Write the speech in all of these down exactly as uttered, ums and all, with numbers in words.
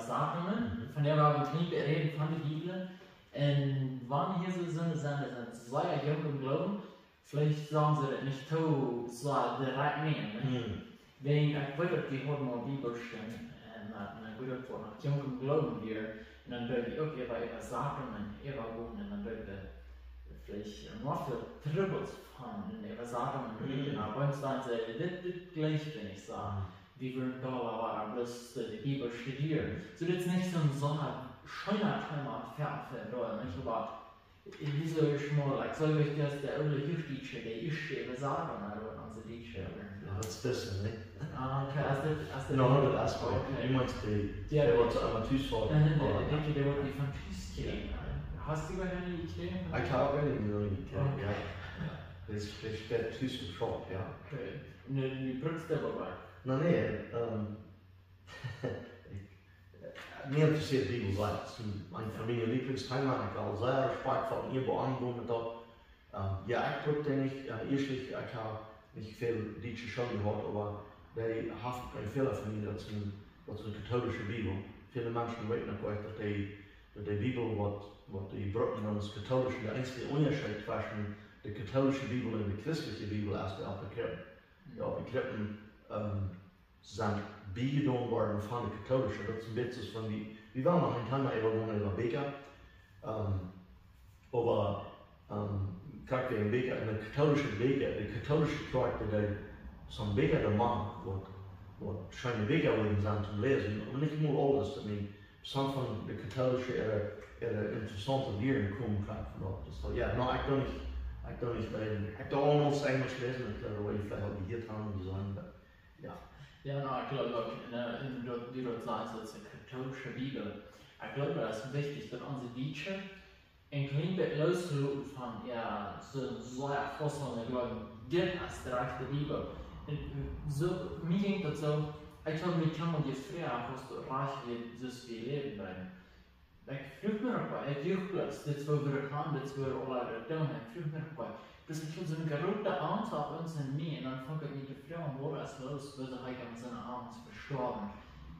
Sachen, von dee wie haben kjeen Reden von de Bibel. Un wan hia soo sent, sent, sent sea junk em Gloowen, veleicht sajen see daut nich too, soo direkt nämen, ne? Wäajen, ekj weet daut wie hauden mol Bibelstund, un, un ekj weet daut wie noch junk em Gloowen wieren, un dan deed wie uk äwa, äwa Sachen un äwa Wonen, un dan deed wie veleicht noch väl Trubbels von, un äwa Sachen un Dinja, oba ons dan säden, dit, dit jleich wie nich soo. Wie wellen doa wada bloos de Bibel studieren. Soo, dit es nich soon, soon scheena Thema fa, fa doa, nich? Oba woo saul ekj mol, like, soo aus de oole Huachdietsche, de ieeschte äwa Sachen, oba onse Dietsche äwa. Ja, daut es besser, ne? Ah, okay, aus dit, aus dit. No, daut es okay. Du meenst dee, jo, dee waut see emma tus hauden, äh, oba dee, dee waut dee von tus kjrieen. Jo. Hast du daut nich jekjräajen? Ekj hab uk nich jekjräajen, jo. Okay. Daut es, daut steit tus em Schrank, jo. Okay. Nu, nu brukst du daut oba. Na, nä, ähm, mie interesieet Bibel sea. Daut es een, een von miene Lieblingsthemaen. Ekj hab aul sea Respekt fa mien Boa aunjenomen met daut. Ähm, jo, ekj bruck dee nich, äh, ieeschtlich, ekj hab nich väl dietsche School jehaut, oba dee haft uk een Fäla von mie, daut es een, daut es een katholische Bibel. Väle Menschen weeten uk nich, daut dee, daut dee Bibel waut, waut dee brucken dan es katholische. De eensje Unjascheet tweschen de katholische Bibel un de christelje Bibel es de Apokryphen. De Apokryphen, ähm, sent biejedonen worden von de katholische. Daut es een bät soo aus wie, wie wellen noch een Thema äwa, äwa Bieekja. Ähm, oba, ähm, krakjt wäajen Bieekja, de katholische Bieekja, de katholische Kjoakj, dee soone Bieekja doa moakt, waut, waut scheene Bieekja woaren sennen toom läsen, oba nich mol aules, ekj meen, soone von de katholische äare, äare interessaunte Lieren komen krakjt von doa. Daut es soo, jo, no, ekj doo nich, ekj doo nich läsen. Ekj doo aulmols Enjlisch läsen, ekj doo, daut woa jie veleicht aul jehieet haben, dee sent, Jo. Jo, no, ekj jleew uk, un, äh, un daut, woo du daut sajchst, daut es de katholische Bibel. Ekj jleew, daut es wichtich, daut onse Dietsche een kjlien bät loosloten von, jo, soo, soo, jo, Apostel, un jleewen, dit es de rajchte Bibel. Un, äh, soo, mie jinkj daut soo, ekj hab mie kjeenmol jefroacht, aus daut rajcht wia, soo aus wie läwen wellen. Ekj fruach mie uk, ekj juch bloos, dit es woo wie daut haben, dit es woo wie aula daut doonen. Ekj fruach mie uk, daut es nich soo eene groote Angst opp ons un mie. Un dan funk ekj mie to froagen, waut es loos, woo see hia aun soone Angst jestorwen.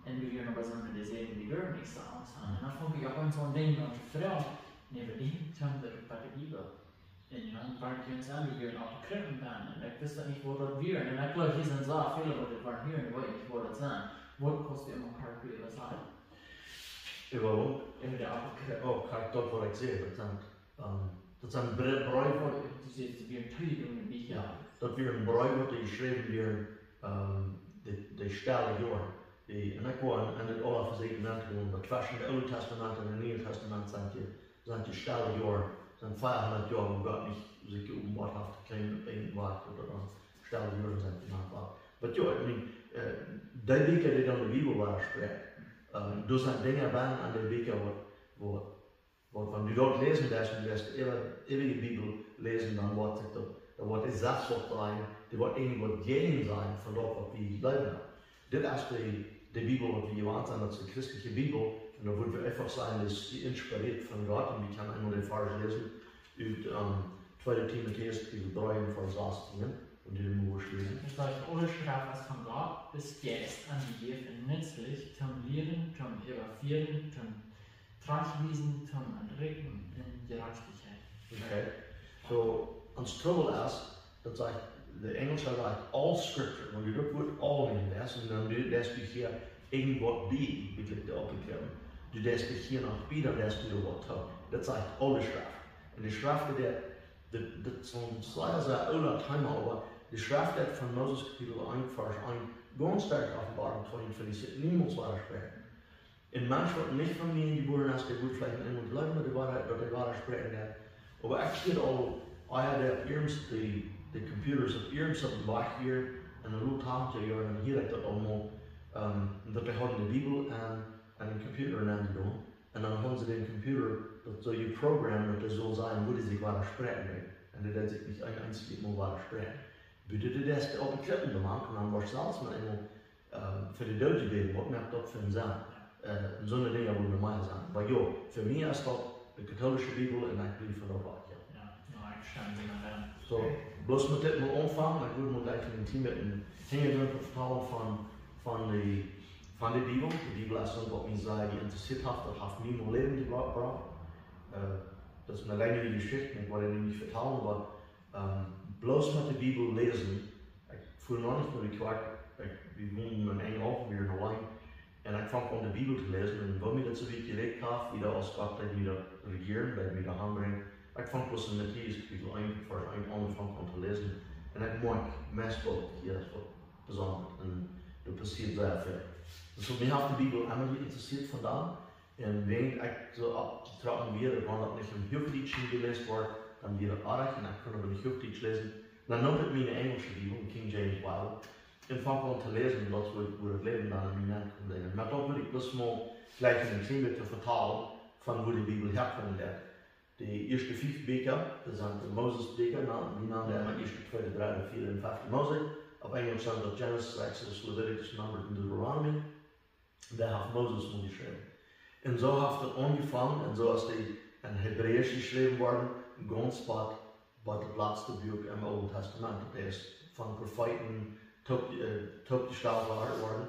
Un wie wieren oba soo met de Säajen, wie durwen nich soo Angst haben. Un dan funk ekj opp ons aun Dinja to froagen, nä, wie denkjen daut bie de Bibel. Un jo, dan wort ekj ons aunjejäft, aul to kjrieen dan. Un ekj wist daut nich, waut daut wia. Un ekj jleew, hia sent soo väl, waut dit woaren hieren, dee weeten nich, waut daut sent. Waut kaust du emma krakjt äwa sajen? Äwa waut? Äwa de Apokryphen. Oh, krakjt daut, waut ekj säd, daut sent, ähm, daut sent Bre-, Breew, waut du sajchst, dee wieren tweehundat Bieekja. Jo, daut wieren Breew, waut dee jeschräwen wieren, ähm, de, de stelle Joaren. Dee, un ekj woa en, en dit aula vesieekjen to doonen, daut tweschen daut Oole Tastament un daut Niee Tastament sent dee sent dee stelle Joaren, sent veahundat Joa, wua Gott nich sikj jeopenboat haft, kjeen eent waut, ooda dan stelle Joaren sent jemeent worden. Oba jo, ekj meen, äh, dee Bieekja, dee dan de Bibel wiedaspräakjen, ähm, doa sent Dinja bie aun dee Bieekja, waut, waut, waut, wan du daut läsen deist, un du deist äwa, äwa de Bibel läsen, dan woat sikj daut, dan woat dee selfst waut sajen, dee woat irjentwaut jäajen sajen von daut, waut wie jleewen. Dit es de, de Bibel, waut wie jewant sent, daut es de christelje Bibel. Un dan wudd wie eefach sajen, daut es inspirieet von Gott. Un wie kjennen eemol dän Varsch läsen ut, ähm, tweede Timotäus, Kapitel dree un Varsch sastieen. Un dee mott wie läsen. Daut sajcht, aule Schreft es von Gott, es Jeist un jejäft un nützlich, toom lieren, toom äwafieren, toom trajchtwiesen, toom entrikjen en Jerajchtichkjeit. Okay. So, ons Trubbel es, daut sajcht, de Enjelsche sajcht all scripture, wan du daut Wuat all nämen deist, un dan du, deist du hia irjentwaut bie, wua de Apokryphen. Du deist hia noch bie, dan deist du doa waut too. Daut sajcht aule Schreft. Un de Schreft, dee, daut, daut es een sea, sea oolet Thema, oba de Schreft, dee von Moses Kapitel eent, Varsch eent, gaunz derch Openboarunk tweeuntwintich, sajcht niemols wiedaspräakjen. Een Mensch, waut nich von niee jebuaren es, dee woat veleicht eemol jleewen, daut dee wieda-, daut dee wiedaspräakjen deit. Oba ekj hia aul, ea daut ieescht de, de Computers opp ieescht opp dän Wajch wieren, en de Loot haud, jo, un hia daut aulmol, ähm, daut dee hauden de Bibel en, en dän Computer nenjedonen. Un dan hauden see dän Computer daut soo jeprogrammt, daut dee sull sajen, woo dee sikj wiedaspräakjen deed. Un dee deed sikj nich een eensjet Mol wiedaspräakjen. Bie de, de, de, de Apokryphen jemoakt, un dan wort selfst mau eemol ähm, fa de Doot jebäden, waut moakt daut fa een Senn? Äh, un soone Dinja wudden mea sennen. Oba jo, fa mie es daut de katholische Bibel un ekj bliew von doa wajch, jo. Jo, no, ekj stemm die aun. So, bloos met dit mol aunfangen, ekj well mol jlikj een kjlien bät een Hinjagrunt vetalen von, von de, von de Bibel. De Bibel es daut, waut mie sea jeinteresieet haft, daut haft mie en mien Läwen jebrocht. Äh, daut es eene lange Jeschicht, ekj well dee nich vetalen, oba, ähm, bloos met de Bibel läsen. Ekj fua noch nich no de Kjoakj, ekj, wie wonden en Enjel, wie wieren auleen. Un ekj funk aun de Bibel to läsen, un woo mie daut soo wiet jeräakjt haft, woo aus Gott deed mie rejieren, deed mie aunbrinjen. Ekj funk bloos en Matäus Kapitel eent, Varsch eent aun, funk aun to läsen. Un ekj moakj meist waut hia es waut besondasch. Un doa passieet sea väl. Un soo, mie haft de Bibel emma jeinteresieet von dan. Un wan ekj soo oppjetrocken wia, daut wan daut nich em Huachdietsch jeläst wort, dan wia daut oajch un ekj kunn daut nich Huachdietsch läsen. Dan neem ekj miene enjelsche Bibel, King James Bible, un funk aun to läsen, un daut wort, wort daut Läwen dan en mien Läwen komen. Oba daut well ekj bloos mol veleicht en een kjlien bät vetalen von woo de Bibel häakomen deed. De ieeschte fief Bieekja, daut sent de Moses Bieekja, nu, wie nanen dee emma ieeschte, tweede, dredde, vieede un fefte Mose. Opp Enjlisch sent daut Genesis, Exodus, Leviticus, Numbers un Deuteronomy. Dee haft Moses mol jeschräwen. Un soo haft daut aunjefongen, un soo es dee en Hebräisch jeschräwen worden, gaunz bat, bat daut latste Buak em Oolen Tastament. Daut es von Profeeten toop, äh, toopjestalt worden.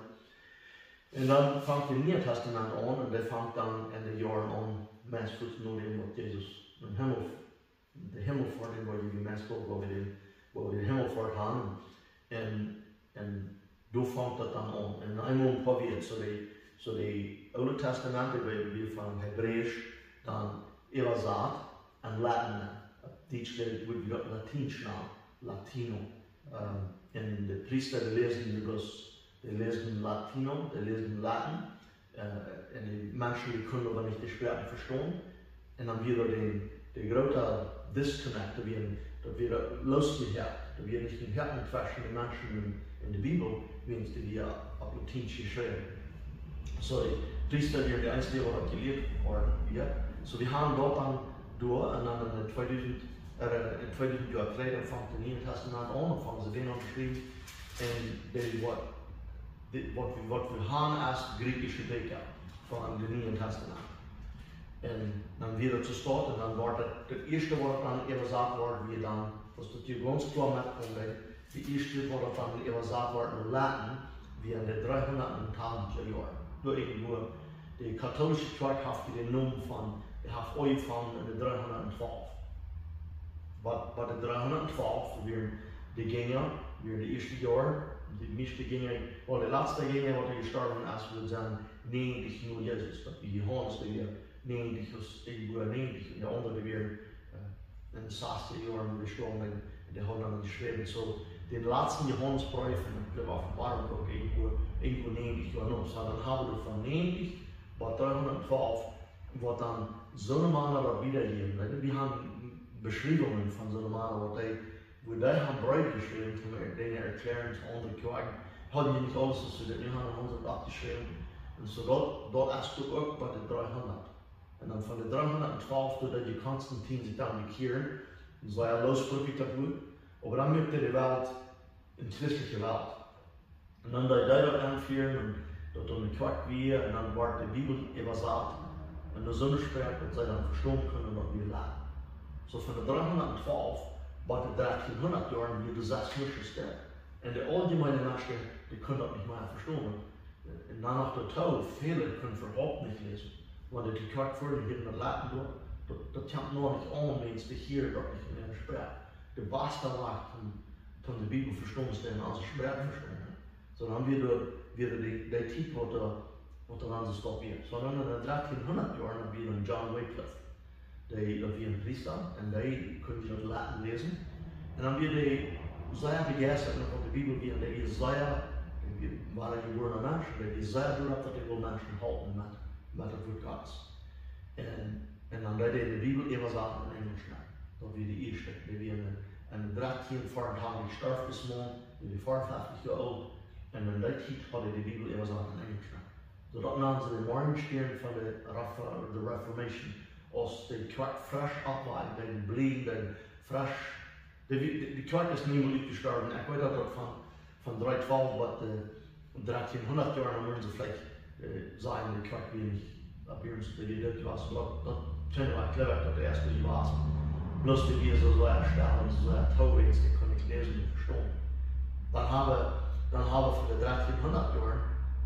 Un dan fangt daut Niee Tastament aun, un dee fangt dan en de Joaren aun, meist fuaz no däm waut Jesus em Himmel, de Himmelfoat, un woo wie meist uk, woo wie de, woo wie de Himmelfoat haben. Un, un doa fangt daut dan aun. Un eemol een poa Wieed, soo de, soo de Oole Tastament, dee wia, wia von Hebräisch dan äwasat en Latin. Opp Dietsch wia daut Wuat Lateinsch, Latino. Ähm, un de Priesta, dee läsden nich bloos, dee läsden Latino, dee läsden Latin. Äh, un de Menschen, dee kunnen oba nich de Sproak vestonen. Un dan wia doa de, de groote Disconnect, daut wia, daut wia loosjehieet. Doa wia nich een Häakjen tweschen de Menschen un, un de Bibel, wiels dee wia opp Lateinsch jeschräwen. Soo, de Priesta wieren de eensje, waut daut jelieet worden wia. Soo, wie haben daut dan doa, un dan en de tweedusent, äh, en tweedusent Joa trigj, dan fangt daut Niee Tastament aun, dan fangen see dän aun to schriewen. Un dee waut, dee, waut wie, waut wie haben es griechische Bieekja von daut Niee Tastament. Un dan wia daut soo stoakj, un dan wort daut, daut ieeschte, waut dan äwasat wort, wia dan, aus daut hia gaunz kloa met kunn, daut ieeschte, waut dan äwasat wort no Latin, wia en de dreehundatachentiger Joaren. Doa irjentwua, de kautoolische Kjoakj haft dän Nomen von, dee haft aunjefongen en de dreehundattwalf. Waut, waut de dreehundattwalf wieren de Jinja, wieren de ieeschte Joaren, de mieeschte Jinja, well, de latste Jinja, waut jestorwen es, wudd sennen näajentich no Jesus. Daut wia Johanes, dee wia näajentich, aus irjentwua näajentich, un de aundre, dee wieren, äh, en de sastich Joaren jestorwen, un dee hauden dan jeschräwen. Soo, dän latsten Johanes Breef, un ekj jleew Openboarunk uk irjentwua, irjentwua näajentich Joa no. Soo, dan haben wie von näajentich bat dreehundattwalf, waut dan soone Mana daut wiedajäwen. Wie haben Beschriewungen von soone Mana, waut dee, woo dee haben Breew jeschräwen, toom Dinja erkjlären to aundre Kjoakjen. Hauden dee nich aules, aus see daut nu haben, haben see daut aufjeschräwen. Un soo daut, daut es uk bat de dreehundat. Un dan von de dreehundattwalf, doa deed Konstantin sikj dan bekjieren, un soo, jo, loos, proow ekj daut goot. Oba dan muak de Welt eene christelje Welt. Un dan deed hee daut enfieren un daut doa ne Kjoakj wia, un dan wort de Bibel äwasat en soone Sproak, daut see dan vestonen kunnen, waut wie läsen. Soo von de dreehundattwalf bat de dartieenhundat Joaren wia doa sest nuscht. Un de auljemeene Menschen, dee kunnen daut nich mea vestonen. Un dan noch doatoo, väle kunnen äwahaupt nich läsen. Wan dee de Kjoakj fuaren, dee wudden daut Latin doa, daut, daut kjemt noch nich aun, Menschen, dee hieren daut nich en äare Sproak. De baste Wajch om, om de Bibel vestonen es, es en onse Sproak vestonen. Soo dan wia doa, wia doa dee, dee Tiet, waut doa, waut doa dan soo stoakj wia. Soo dan en de dartieenhundat Joaren, dan wia doa John Wycliffe. Dee, daut wia een Priesta, un dee kunn daut Latin läsen. Un dan wia dee sea bejeistat met waut de Bibel wia, un dee wia sea, dee wia, wia een jebuarna Mensch, un dee wia sea doaropp, daut hee wull Menschen halpen met, met daut Wuat Gottes. Un, un dan deed hee de Bibel äwasaten en Enjelsch, nä. Daut wia de ieeschte. Dee wia en, en dartieen veerentachentich, storf dis Maun, dee wia veerenfeftich Joa oolt. Un en dee Tiet haud hee de Bibel äwasat en Enjelsch, nä. Soo daut nanen see de Morjenstiern von de Ref-, de Reformation. Aus de Kjoakj fresch oppwakjt, dee bleew, dee fresch, de, de, de Kjoakj es niemols utjestorwen. Ekj weet daut, daut von, von dartieenhundat bat, äh, dartieenhundat Joaren, dan wudden see veleicht, äh, sajen, de Kjoakj wia nich, daut wia nich, dee, dee, daut wia, daut, daut kjennen wie, ekj jleew, daut de ieeschte wia. Bloos dee wia soo, soo stell un soo toorädlich, dee kunn nich läsen un vestonen. Dan haben, dan haben von de dartieenhundat Joaren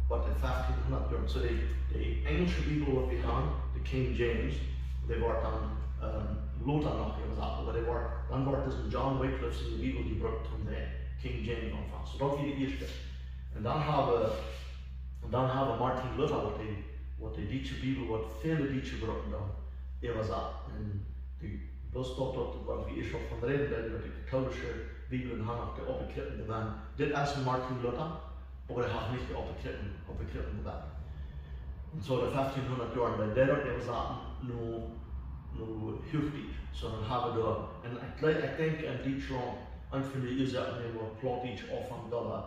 Waut de feftienhundat Joa, so de, de enjelsche Bibel waut wie haben, de King James, dee woat dan, ähm, lota noch äwasat, oba dee woat, dan woat dise John Wycliffe siene Bibel jebrukt, om de King James aunfangen. So daut wia de ieeschte. Un dan haben, un dan haben Martin Luther, waut de, waut de dietsche Bibel, waut väle Dietsche brucken dan, äwasat. Un de, bloos daut, daut, waut wie ieescht aul von räden, daut de katholische Bibel haft noch de Oppekrippen jedonen. Dit es Martin Luther, oba dee haft nich de Oppekrippen, Oppekrippen jedonen. Un so de feftienhundat Joa, bie dee daut äwasaten no, no Huachdietsch. So dan haben wie doa, un ekj, ekj denkj en Dietschlaunt, eent von de Uasoaken, wuarom Plautdietsch aunfunk doa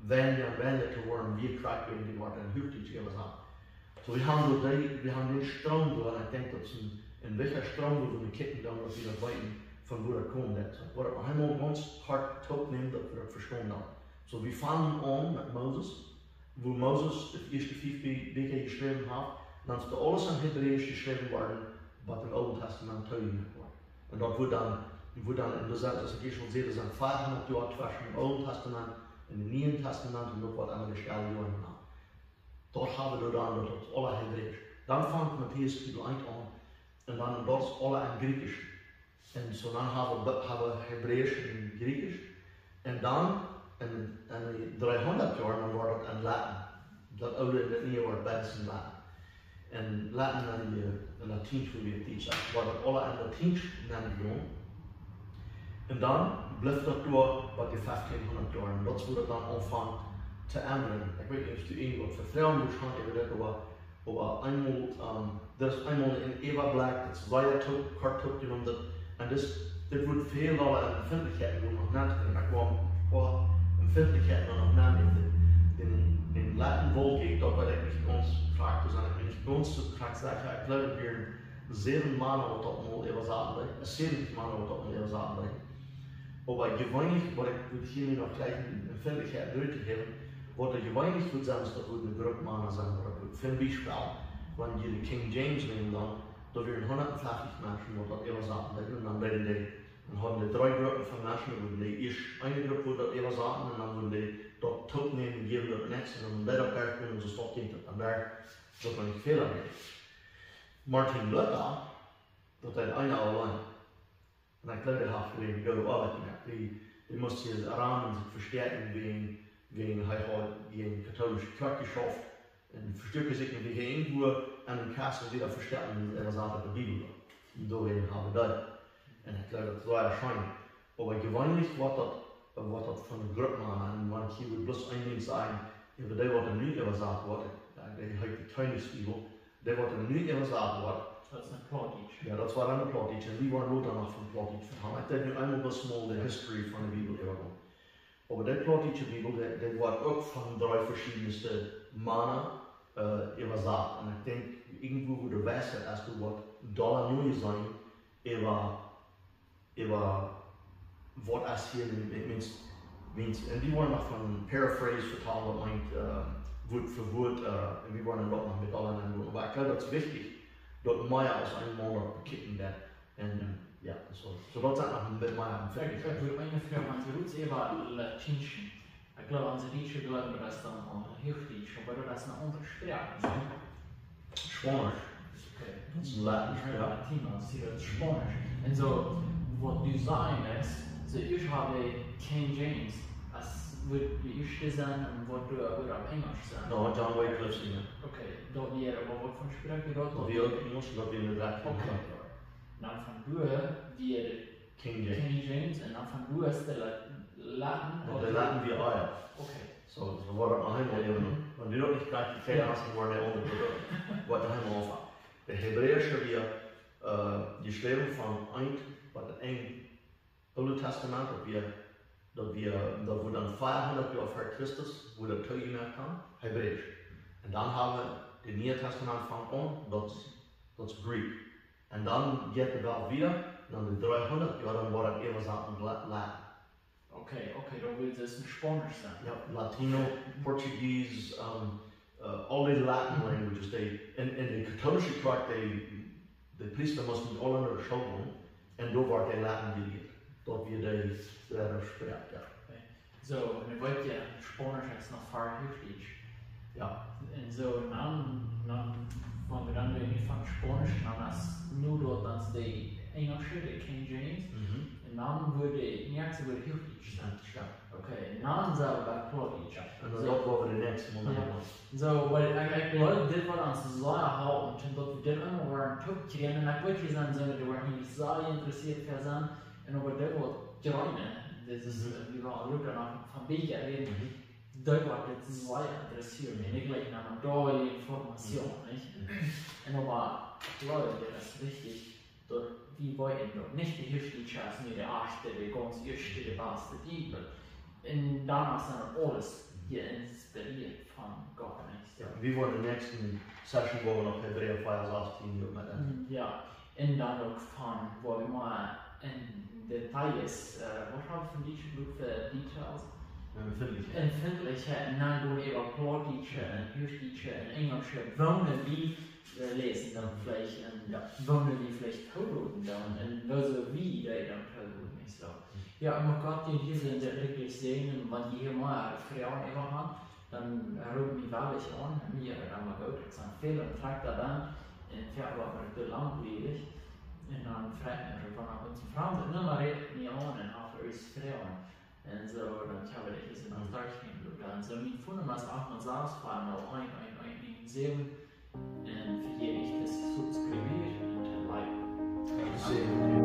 weinja un weinja to woaren, wia krakjt wäajen dee woat en Huachdietsch äwasat. So, wie haben doa dee, wie haben dän Stroom doa, un ekj denkj daut es een, een wichtja Stroom, wua wie no kjikjen dan, daut wie daut weeten, von wua daut kjemt. Daut, waut ekj noch eemol gaunz kort toopnäm, daut wie daut vestonen dan. So, wie fangen aun met Moses, wua Moses de ieeschte fief Bie-, Bieekja jeschräwen haft, dan es daut aules en Hebräisch jeschräwen worden, waut em Oolen Tastament toojemoakt woat. Un daut woat dan, woat dan en de Sent, aus ekj ieescht aul säd, daut sent fiefhundat Joa tweschen dem Oolen Tastament un dem Nieen Tastament un daut woat emma de Stell jehaut. Daut haben wie dan, daut es aules Hebräisch. Dan fangt Matäus Kapitel eent aun un dan daut es aules en Griekjisch. Un so dan haben wie, haben wie Hebräisch un Griekjisch. Un dan en, en de dreehundat Joa, dan woat daut en Latin. Daut Oole un daut Niee woat beides en Latin. En Latin, dan de, en Latiensch, woo wie daut Dietsch sajen, woat daut aules en Latiensch nennjegonen. Un dan blift daut doa bie de feftienhundat Joa. Un daut es wua daut dan aunfangt to endren. Ekj weet nich, auf du irjentwaut vetrellen motst, oba daut woat Oba eemol, ähm, daut es eemol een Äwablikj, daut es sea to-, kort toopjenomen, daut, un dit, dit woat väl aul en Empfindlichkjeiten noch nennjegonen. Ekj woa, woa Empfindlichkjeiten noch nennjegonen. Dän, dän Latin Volkj, ekj daut weet ekj nich gaunz krakjt, doa sie ekj mie nich gaunz soo krakjt secha. Ekj jleew, daut wieren säwen Mana, waut daut mol äwasaten deeden, äh, säwentich Mana, waut daut mol äwasaten deeden. Oba jeweenlich, waut ekj wudd hia nu noch jlikj eene Empfindlichkjeit derchtohäwen, waut doa jeweenlich wudd sennen, es daut wudd eene Grupp Mana sennen, waut daut wudd. Fa een Biespel, wan jie de King James nämen dan, doa wieren hundatfeftich Menschen, waut daut äwasaten deeden, un dan deeden dee, dan hauden dee dree Gruppen von Menschen, dan wudden dee ieescht eene Grupp wudd daut äwasaten, un dan wudden dee daut toopnämen, jäwen daut näakjste, un dan deed daut derch, un soo stoakj jinkj daut dan derch, daut doa nich Fäla jeef. Martin Luther, daut deed eena auleen. Un ekj jleew, dee haft wada goode Oabeit jemoakt. Dee, dee must hia ran un sikj vestäakjen wäajen, wäajen hee haud jäajen de kautoolische Kjoakj jeschauft. Un vestuak sikj nich, wia hee irjentwua en een Kast wada vestäakjen un äwasaten de Bibel. Un doawäajen hab wie daut. Un ekj jleew, daut es sea scheen. Oba jeweenlich woat daut, woat daut von de Grupp Mana, un wan ekj hia wudd bloos een Dinkj sajen, äwa dee, waut nu äwasat woat, jo, dee heet de Kjennichsbibel, dee woat nu äwasat woat. Daut es en Plautdietsch. Jo, daut wia en Plautdietsch. Un wie woaren lota noch von Plautdietsch vetrellen. Ekj denkj nu eemol bloos mol de history von de Bibel äwagonen. Oba de plautdietsche Bibel, dee, dee woat uk von dree veschiedne Mana, äh, äwasat. Un ekj denkj, irjentwua, wua de Weisheit es, doa woat doa nu sennen, äwa äwa waut es hia en, en, means, means, un wie woaren noch von paraphrase vetrellen, daut meent, äh, Wuat fa Wuat, äh, un wie woaren daut noch met aula nenn doonen. Oba ekj jleew, daut es wichtich, daut mea aus een Mana bekjikjen woat. Un, äh, jo, so, so daut es noch een bät mea en Fäaich. Ekj, ekj wull eene Froag aun Ruth äwa Latien. Ekj jleew, onse Dietsche jleewen, daut es dan aun Huachdietsch, oba daut es eene aundre Sproak, nä? Spaunisch. Okay. Daut es Latien, jo. Latino, see, daut es Spaunisch. Un soo, waut du sajchst es, soo, ekj hab de King James, aus wudd de ieeschte sennen un waut doa, wudd opp Enjlisch sennen. Jo, John Wycliffe, jo. Okay, daut wia oba waut fa Sproak, daut wia uk Enjlisch, daut wia en de Latien. Okay. Dan von doa wia de King James. King James, un dan von doa es de La-, Latien. Jo, de Latien wia ea. Okay. So, so woat daut noch eemol äwen. Wan du daut nich krakjt jekjräajen hast, dan woaren dee aundre Produkte. Waut de Himmel aunfangt. De Hebräische wia, äh, jeschräwen von eent, waut daut Enj Oole Tastament, daut wia, daut wia, daut wia dan veahundat Joa ver Christus, wua daut toojemoakt haud, Hebräisch. Un dan haben wie daut Niee Tastament von aun, daut es, daut es Greek. Un dan jeit daut wada, dan de dreehundat Joa, dan woat daut äwasat en La-, Latien. Okay, okay, dan wudd daut en Spaunisch sennen. Jo, Latino, Portuguese, ähm, äh, aul dee Latin languages, dee, en, en de kautoolische Kjoakj, dee, de Priesta musten aula no de School gonen, un doa woat de Latien jelieet. Daut wia de, de Sproak, jo. Okay. Soo, un wie weeten jo, Spaunisch es noch ver Huachdietsch. Jo. Un soo, dan, dan, wan wie dan wada von Spaunisch, dan es nu doa dan de Enjelsche, de King James. Mhm. Un dan wudd de näakjste wudd Huachdietsch sennen. Jo. Okay, un dan sent wie bie Plautdietsch. Jo. Un dan Soo. Lopen wie de näakjste Mol Jo. Soo, well, ekj, ekj jleew, dit woat ons sea halpen, daut wie dit emma woaren toopkjrieen. Un ekj weet, wie sent soo, daut wie nich soo interessieet ver sent. Un oba dit woat jreene, dit es, Mhm. äh, wie woaren Luca noch von Bieekja räden. Mhm. Daut woat dit sea interessieren, un ekj leew noch doa Information, Mhm. nich? Mhm. Un oba, ekj jleew, daut es wichtich, daut wie weeten, daut nich de Huachdietsche es nu de ieeschte, de gaunz ieeschte, de baste Bibel. Un doano sent aules hia inspirieet von Gott, nich? Jo, wie woaren de näakjste Session woaren wie noch Hebräa vea sastieen doa met enn. Mm, jo. Un dan uk von, wua wie mea enn Details, äh, waut hab wie von Dietsche Bibel fa Details? Empfindlichkeit. Empfindlichkeit, un dan gonen wie äwa Plautdietsche un Huachdietsche un Enjelsche, woo wie äh, läsen dan veleicht, un Jo. woo wie veleicht toloten dan, un woo soo wie dee dan toloten, nich soo. Jo, un mach Gott junt hia soo werkjlich säajnen, wan jie hia mea Froagen äwa han, dan roopt mie werkjlich aun, mie es daut emma goot, ekj sie väl un trakj doa dan, un veleicht woat mie daut langwielich, un dan frei ekj mie, wan onse Froagen sent, dan roopt mie aun un haft irjent Froagen. Un soo, dan kjenn wie dit hia soo noch Mhm. derchgonen, Luca. Un soo, mien Phone Numma es acht null sechs, vea null eent, eent eent näajen säwen. Un vejät nich to subscriben un to liken. Jo, soo.